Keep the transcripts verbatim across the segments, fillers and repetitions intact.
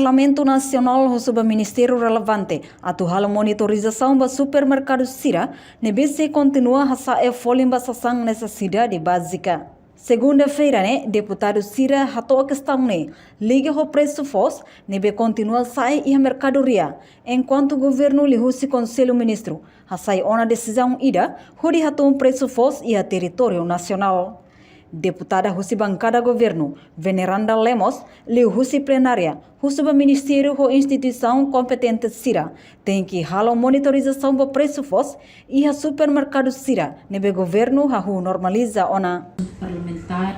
Parlamentu Nasionál husu ba ministériu relevante atu halo monitorizasaun ba supermerkadu sira ne'ebé sei kontinua hasa'e folin ba sasán nesesidade bázika. Segunda-feira ne'e, deputadu sira hato'o kestaun ne'e liga ho presu foos ne'ebé kontinua sa'e iha merkadoria, enkuantu governu liuhusi Konsellu Ministru hasai ona desizaun ida hodi hatún presu foos iha territóriu nasionál. Deputada husi bankada governu, Veneranda Lemos, liuhusi plenária, husu ba ministériu ho instituisaun kompetente sira tenke halo monitorizasaun ba presu foos iha supermerkadu sira ne'ebé governu hahú normaliza ona. Parlamentar,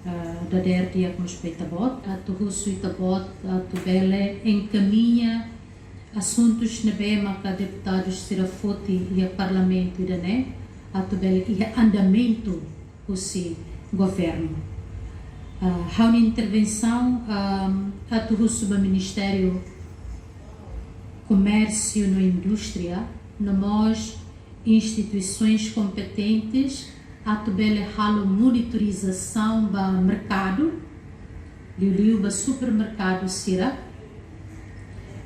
eh, dadeer di'ak mós ba ita-boot, atu husu ita-boot atu bele enkamiña asuntus ne'ebé maka deputadus sira foti iha parlamentu ida-ne'e, atu bele iha andamentu husi governu. Ah, ha'u-nia intervensaun, ah, atu husu ba Ministériu Komérsiu no Indústria, no mós instituisoens kompetentes atu bele halo monitorizasaun ba merkadu, liuliu ba supermerkadu sira.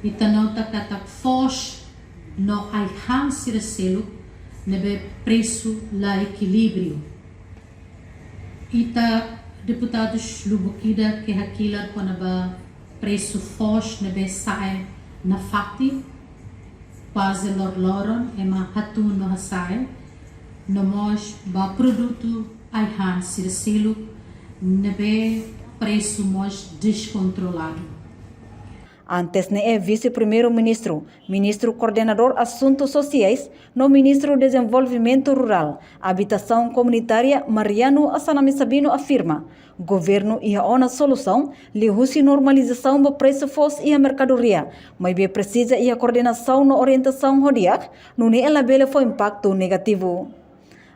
Ita nota katak foos no ai-han sira seluk ne'ebé presu la ekilíbriu. Ita deputadus lubuk ida ke hakilar kona-ba presu foos ne'ebé sa'e nafatin, kuaze loroloron ema hatún no hasa'e, no mós ba produtu ai-han sira seluk ne'ebé presu mós deskontroladu. Antes ne'e, Vise-Primeiru-Ministru, Ministru Koordenadór Asuntus Sosiais no Ministru Dezenvolvimentu Rurál, Abitasaun Komunitária, Mariano Assanami Sabino afirma, governu iha ona solusaun liuhusi normalizasaun ba presu foos iha merkadoria, maibé presiza iha koordenasaun no orientasaun ho di'ak, nune'e labele fó impaktu negativu.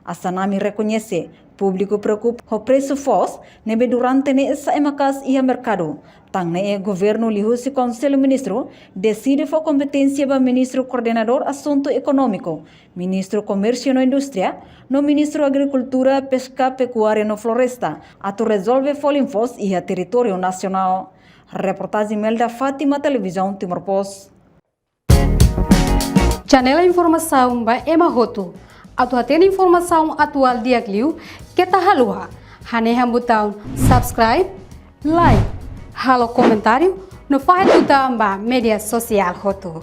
Assanami rekoñese, públiku preokupa ho presu foos ne'ebé durante ne'e sa'e maka'as iha merkadu. Tan ne'e governu liuhusi Konsellu Ministru deside fó kompeténsia ba Ministru Koordenadór Asuntu Ekonómiku, Ministru Komérsiu no Indústria, no Ministru Agrikultura, Peska, Pekuária no Floresta, atu rezolve folin foos iha territóriu nasionál. Reportajen Melda Fátima, Televizaun Timor Post. Janela informasaun ba ema hotu. Atu hatene informasaun atuál di'ak liu, keta haluha hanehan butaun subscribe, like, halo komentáriu, no fahe tutan ba média sosiál hotu.